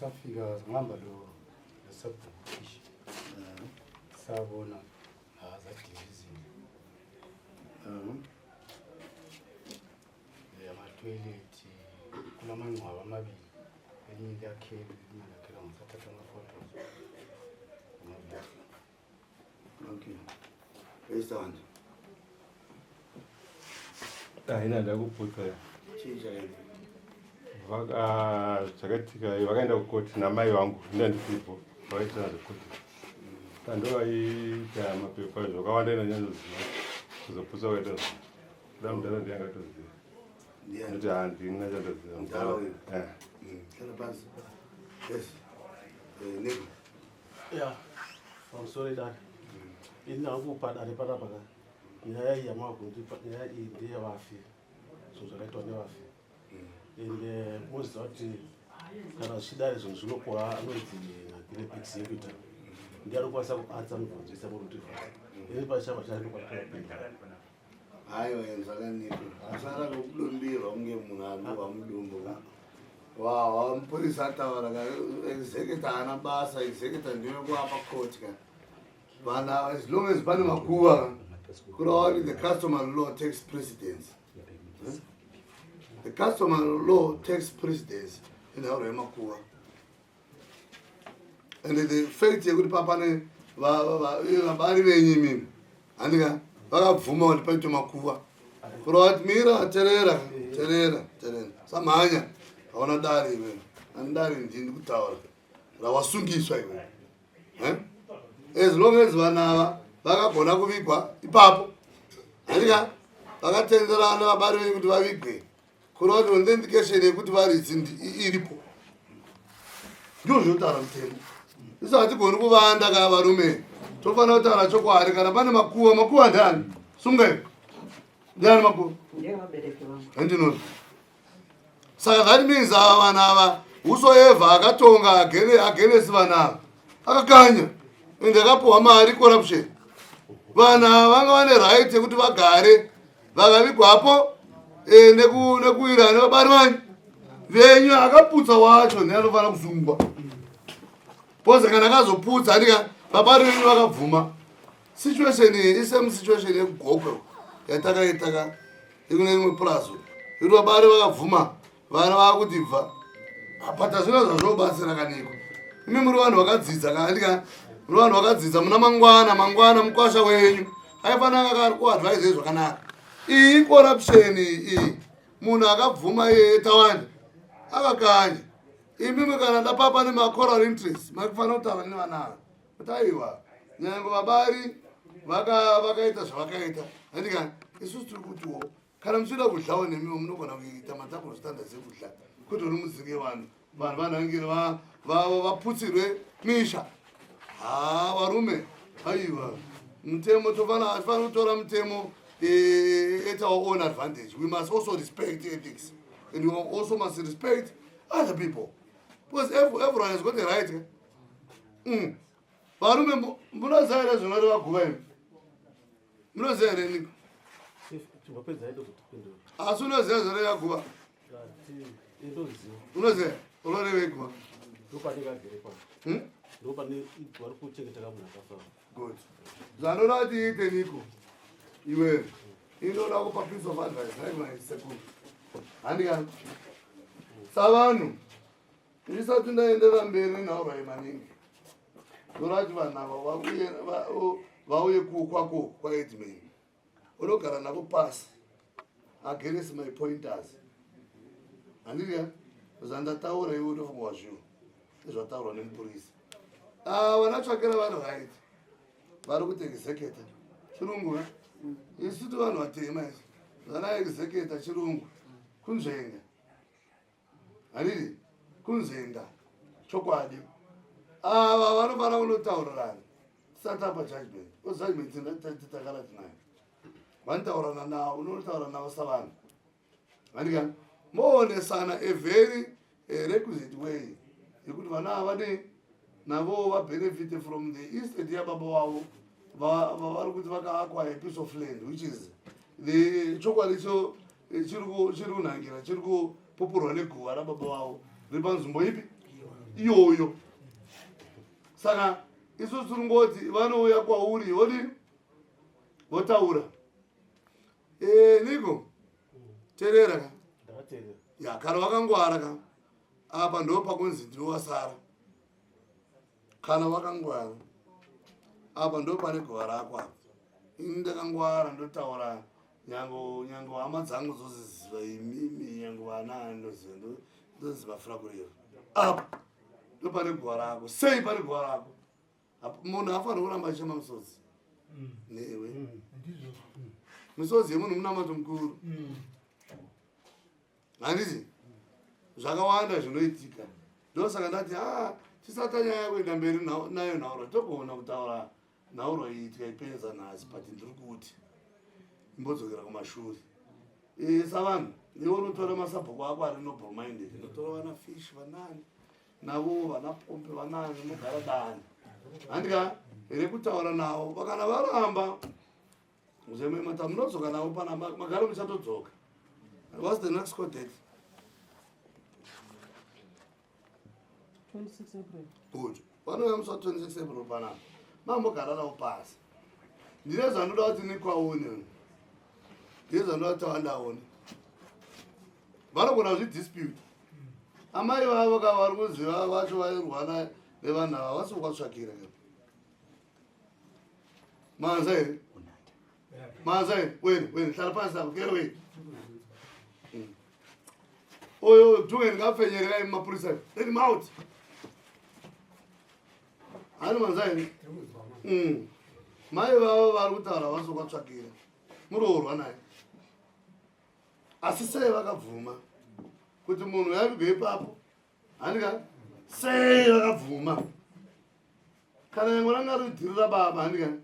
Safika ngihamba lo losabhuku sabona zadila izinto amathoyilethi, kulamangcwaba amabili, elinye liyakhelwe, elinye lakhelwa, ngisathatha ama-photos. Okay, raise. Haina ndakuputsa. Chii chakaita? Zvakaitika, vakaenda kukoti namai vangu, ndandisipo vaitana zvekoti pandovaiita mapepa zvakawanda, inanyatsoziva kuzoputsa vaita zvo kuda mudhara ndiye angatoziva kuti handina chandoziva. Mudhara uyu? Eh. Kana pasi. Yes. Neko. Ya, pamusoro idare, ini ndakupa dare panapa ka nyaya iyi yamakundipa, nyaya iyi ndeyevafi, zvinhu zvakaitwa nevafi, ende moziva kuti kana zvichidare zvinhu zvinopuwa anonzi nagire executor, ndiye anokwanisa kuatsa mibvunzo isa muri kutivhunza. Ini pachava chandokwanisa kupindura. Aiwa, zvakaniko asara kudumbirwa kunge munhu anobva mudumbu. Wa mupurisa ataura ka, executor haana basa. Executor ndeyekuapa court ka vana, as long as pane makuva ka, kureva kuti the customary law takes precedence. The customary law takes precedence inhauro yemakuva, and the fact yekuti papane vabari venyu imimi, handika vakabvuma kuti paitwe makuva, kureva kuti mira, terera, terera, terera, samhanya, hauna dare iwe, ani dare ndini kutaura rawasungiswa iwe. Eh? As long as vanhu ava vakagona kuvigwa ipapo, handika vakatenderana vabari venyu kuti vavigwe, kureva kuti authentication yekuti varidzi iripo, ndizvo zvinotaura mutemo. Isu hatigoni kuvanda ka varume, tofanira kutaura chokwadi. Kana pane makuva, makuva ndani? Sungai, ndiani makuva? Ndevabereki vangu. Handinoni. Saka that means ava vanhu ava, whosoever akatonga against vanhu ava akakanya ende akapiwa mari, corruption. Vanhu ava vanga vane right yekuti vagare vakavigwapo nekuwirana nevabari vanyu venyu. Akaputsa wacho ndiye anofanira kusungwa pose kana akazoputsa, andika vabari venyu vakabvuma. Situation iyi isame situation yekuGokwe yatakaita ka, ikune imwe purazo iri, vabari vakabvuma, vana vakuti bva apata zvino zvazvobatsira kaniko. Imi muri vanhu vakadzidza kaandika, muri vanhu vakadzidza, muna mangwana, mangwana mukwasha wenyu aifanira anga ari kuadvise zvakanaka. Iyi corruption iyi, munhu akabvuma iyeye tawanda akakanya. Imimi kana ndapapa nemacoral interest, maikufanira kutaura nevana ava kuti aiwa, nyange vabari vakaita zvavakaita, andika isusu tiri kutiwo kana muchida kudlawo nemiwo munogona kuita madouble standards ekudla kwete uri mudzinge vanhu, vanhu vanhangire vaputsirwe misha. Ha, varume, aiwa, mutemo tofanira, hatifaniri kutora mutemo at our own advantage. We must also respect ethics and we also must respect other people because everyone has got a right. Varume, munoziva here zvinoreva guva imi? Munoziva here, Niko? Chimbopedzai, ndozotipindura. Asi unoziva zvinoreva guva? Indoziva. Unoziva unorevei guva? Ndopane kagere pano. Ndopane vari kuchengeta kamunhu akafa. Good. Zvanoda kuti iite, Niko, iwe inoda kupa piece of advice like my sekuru, handika savanhu. Ndisati ndaendera mberi nenhaurai maningi, ndoda kuti vanhu ava vauye kwako kwaheadman, unogara navo pasi against my pointers, handiriya zvandataura, iwe utofunga wazviwo ezvataurwa nemupurisa. Ah, vanatsvakira vari right, vari kuti executor chirungu ka, isu ti vanhu vatema isu, vana executor chirungu kunzvenga, handiti kunzenga chokwadi. Ava vanofanira kunotaurirana tisati apa judgment, because judgment takara tinayo. Vanotaurana navo, unotaura navo savanhu, andika moonesana a very requisite way yekuti vana ava vane navowo vabenefite from the estate yababa wavo vavari kuti vakaacquire a piece of land, which is the chokwadi cho chiri kunhangira, chiri kupupurwa neguva rababa vavo riri panzvimbo ipi. iyoyo. Saka isu tiri vanouya kwauri vodi votaura. Eh, Niko terera ka. Ya kana wakangwara ka. Apa ndo pakunzi ndiwe wasara. Kana wakangwara apa ndo pane guva rako apa. Ini ndakangwara ndotaura nyango nyango hama dzangu dzoziziva imimi nyango vana ndoziva ndoziva fura kureva. Apa ndo pane guva rako. Sei pane guva rako? Munhu afanira kuramba achichema misodzi. Newe. Misodzi yemunhu munamato mukuru. Handiti zvakawanda zvinoitika. Ndosaka ndati ah tisatanyanya kuenda mberi nayo nhauro togona kutaura nhauro iyi tikaipedza nhasi but ndiri kuti imbodzokera kumashure. E, savanhu iwe unotora masabhuku ako ari noble minded unotora vana fish vanani navo vana pompe vanani mogara dani handika rekutaura navo vakana varamba zvememata munodzoka navo pana magara muchatodzoka. What's the next court date? 26 April. Good. Vanouya musi wa 26 April panapa. Mambogara navo pasi. Ndine zvandoda kuti nikwaone. Ndine zvandoda kuti tawandaone. Vanogona kuzvidispute. Amai vavo ka vari kuziva vacho vairwana nevanhu ava vasi kuvatsvakira. Manza here? Manza here? Wena, wena, hlala phansi lapho, get away. Oyo, Dungeni ngapfenyerera emapurisa. Let him out. Hani manza here? Mai vavo vari kutaura vasi kuvatsvakira. Muroorwa naye. Asi sei vakabvuma kuti munhu yavigwe ipapo? Handika? Sei vakabvuma? Kana yango ranga ridhiri rababa, handika?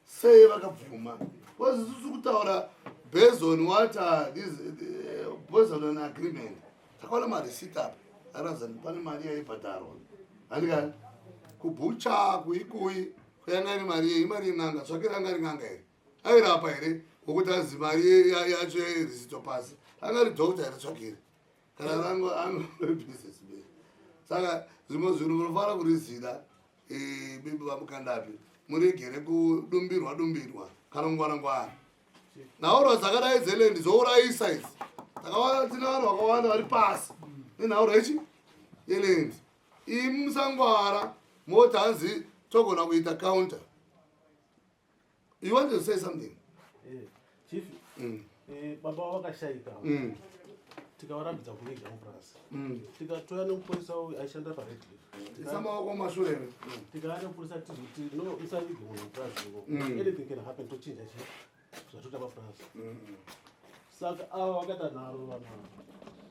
Sei vakabvuma? Because isusu kutaura based on what this, based on an agreement. Takaona mareceipt apa. Akaratidza kuti pane mari yaibhadharwa. Handika? Kubhucha, kuikui, kuyanga iri mari yei, imari yen'anga. Tsvake ranga iri n'anga here? Airapa here? Wokuti azi mari yacho yerisito pasi. Anga ri doctor here tsvakire? Kana rangu angu business man. Saka zvimwe zvinhu munofanira kurizida bibi vamukandapi muregere kudumbirwa dumbirwa kana kungwara ngwara. Nhaurwa dzakadai dzelendi dzourayisa idzi. Takawana tine vanhu vakawanda vari pasi nenhaurwa ichi yelendi. Imi musangwara moti hanzi togona kuita counter. You want to say something? Chief, baba vakashaika. Tikavarambidza kuviga mupurazi. Tikatoya nemupurisa uyu aishanda paRedcliff. Isa maoko mashure. Tikauya nemupurisa tizoti no musavige munhu mupurazi. Anything can happen tochinja chi zvatoita papurazi. Saka ava vakaita nharo vanhu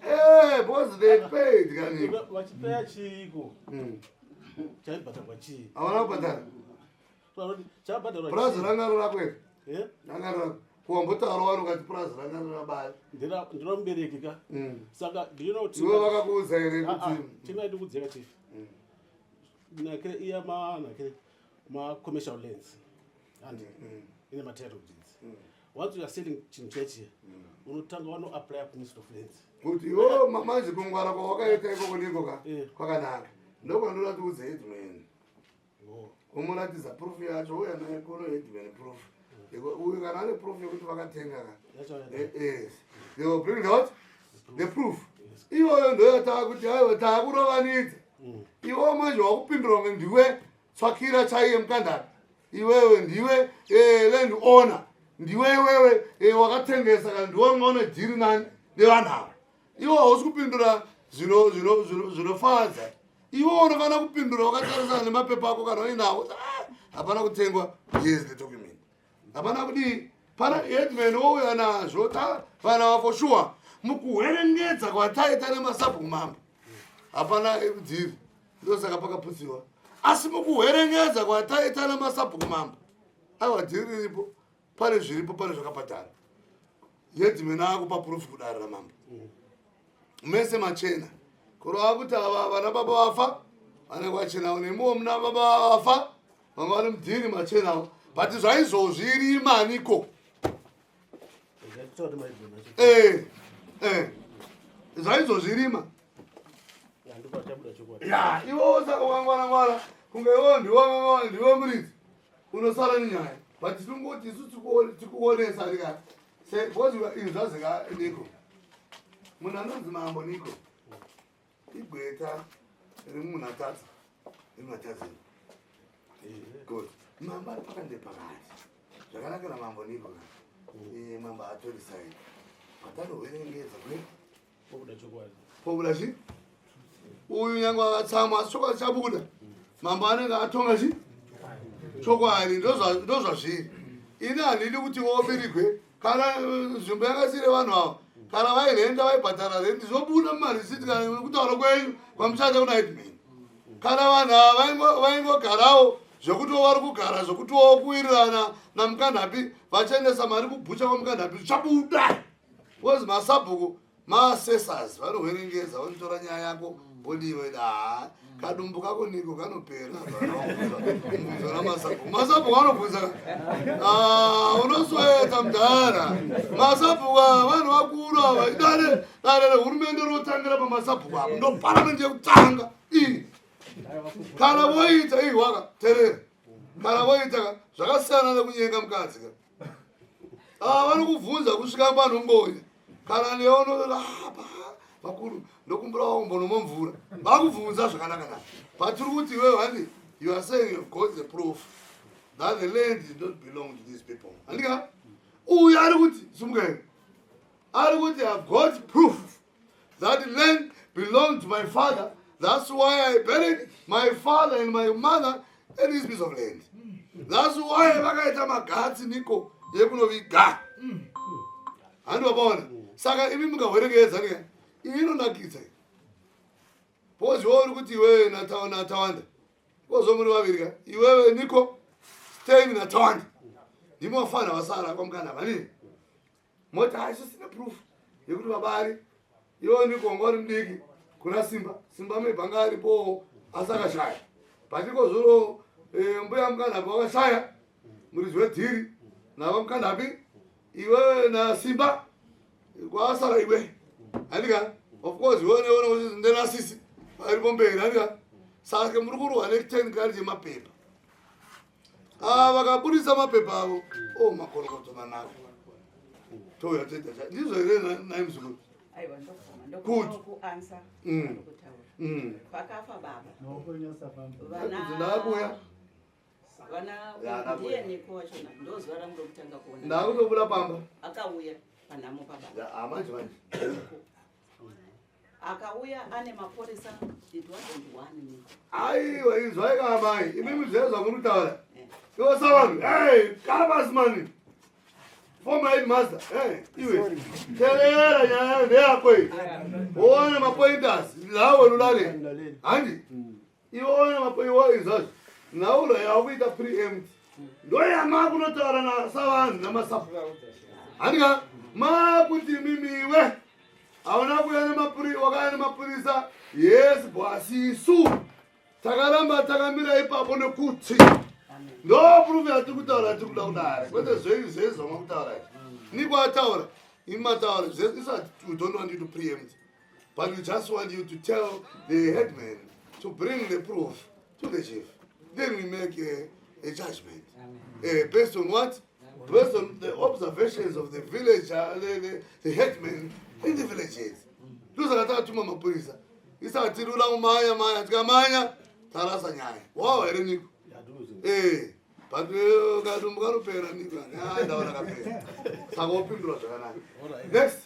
ava. Because they paid kani. Vachipeya chiiko? Chaibhadharwa chii? Havana kubhadhara. Chabhadharwa Purazi ranga rako here? Ranga rako. Kuwambotaura wani ukati purazi ranga rarabaya. Ndinomubereki ka. Saka ndinoti Iwe vakakuudza here kuti tingaidi kudzeka chief. Nakire iya ma nakire ma commercial lands. And ine ma title deeds. Once you are selling chinhu chechi unotanga wano apply ku Ministry of Lands. Kuti iwo manje kungwara kwawakaita ikoko ndiko ka kwakanaka. Ndokwandoda kuti udze headman. Umuratidza proof yacho uya naye kuno headman proof. Uyu kana ane proof yekuti vakatenga ka. Yes. They will bring the what? The proof. Iyoyo ndoyataa kuti aiwa taakurovanidza. Iwe manje wakupindura kunge ndiwe tsvakira chaiye mukandara. Iwewe ndiwe land owner. Ndiwe iwewe wakatengesa kana ndiwe wanga une dhiri nani nevanhu ava. Iwe hausi kupindura zvinofadza. Iwe unofanira kupindura wakatarisana nemapepa ako kana uinawo. Hapana kutengwa. Here's the document. Hapana kudii. Pana headman wouya nazvo vana va for sure mukuhwerengedza kwataita nemasabhuku mambo hapana dhiri ndosaka pakaputsiwa. Asi mukuhwerengedza kwataita nemasabhuku mambo aiwa dhiri riripo pane zviripo pane zvakabhadhara. Headman akupa proof kudare ramambo mese machena kureva kuti ava vana baba vafa vanenge vachenawo nemiwo muna baba vafa vanga vari mudhiri machenawo but zvaizvozvi iri maniko zvaizvozvi rima. Ya, iwewo saka ukangwara-ngwara kunge iwewo ndiwe ndiwe muridzi unosara nenyaya, but tinongoti isu tikuonesa rika because inzwa zika niko munhu anonzi Mambo Niko igweta remunhu atadza rimunatadzini. Good. Mambo ari pakati nepakati. Zvakanakira Mambo Niko ka, mambo atori side patanoverengedza kwe Pobuda chokwadi. Pobuda chi uyu nyange akatsamwa, asi chokwadi chabuda. Mambo anenge atonga chi chokwadi. Ndozvazviri. Ini handidi kuti wobirigwe kana nzvimbo yakasire vanhu ava. Kana vairenda, vaibhadhara rendi, zvobuda mumarisiti kana kutaura kwenyu kwamuchaita kuna headman. Kana vanhu ava vaingogarawo zvekutiwo vari kugara zvekutiwo kuwirirana naMukanhapi, vachiendesa mari kubhucha kwaMukanhapi, zvichabuda because masabhuku maassessors vanohwerengedza, vanotora nyaya yako vodiwe da kadumbu kako niko kanopera. Mubvunzo namasabhuku, masabhuku anobvunza. Ah, unosweta mudhara. Masabhuku ava vanhu vakuru ava. Dare, dare rehurumende rinotangira pamasabhuku apo, ndo paramende yekutanga iyi. Kana voita iyi waka terera, kana voita ka zvakasiyana nekunyenga mukadzi ka. Ah, vanokubvunza kusvika panongonya. Kana neono vakuru, ndokumbirawo mbonomwa mvura, vakubvunza zvakanaka naka. But tiri kuti iwewe handi, you are saying you've got the proof that the land did not belong to these people, handika? Uyu ari kuti simukai, ari kuti, "I've got proof that the land belonged to my father. That's why I buried my father and my mother in this piece of land. That's why vakaita magatsi niko yekunoviga." Handivapaona? Saka imi mungahwerekedza nika iyi inonakidza iyi, because iwe uri kuti iwewe naTawanda kozo muri vaviri ka, iwewe Niko Stein naTawanda ndimo vafana vasara kwamukana vanini. Moti hai, sine proof yekuti vabari iwo Niko wanga uri mudiki kuna Simba. Simba maybe anga aripowo asi akashaya, but ikozvino mbuya Mukanhapi wakashaya, muridzi wedhiri nava Mukanhapi, iwewe naSimba kwasara iwe, handika? Of course iwe neona ndenasisi varipo mberi, handika? Saka muri kurwa ne10 kari chemapepa. Ah, vakabudisa mapepa avo, o makorokoto manaka, touya toita ndizvo here nai muzukuru? Aiwa, ndobvuma. Good. Ndokuansa kutaura. Pakafa baba, Ndakuya. vana Ya, ndakuya. ndiye Niko wachona, ndozuva rangu rokutanga kuona. Ndakutobuda pamba. Akauya panhamo pababa. Ya, ah, manje manje. Akauya ane mapurisa. It wasn't one Niko. Aiwa, izwai kamai, imimi zve zvamuri kutaura iwo savanhu. Hey, karabasi mani, former headmaster. Hey, iwe terera, nyaya ndeyako iyi. Uone mapointers lawe lulale, handi? Iwe one iwe izvazvo nhauro yakuita preempt ndoyama kunotaura nasavanhu namasapu, handika? Makuti mimiwe hauna kuuya wakauya nemapurisa, yes, bwasi isu takaramba takamira ipapo nekuti ndo proof yatiri kutaura. Tiri kuda kudare, kwete zvenyu zvese zvamakutaura izvi. Niko ataura, imi mataura isati. We don't want you to preempt, but we just want you to tell the headman to bring the proof to the chief, then we make a judgment based on what? Based on the observations of the village, the headman in the villages. Ndosaka takatuma mapurisa. Isati rura kumanya manya, tikamanya tarasa nyaya. Wawa here niko? Eh, but kadumbu kanopera niko. Ah, ndaona kapera, saka wopindura zvakanaka. Next.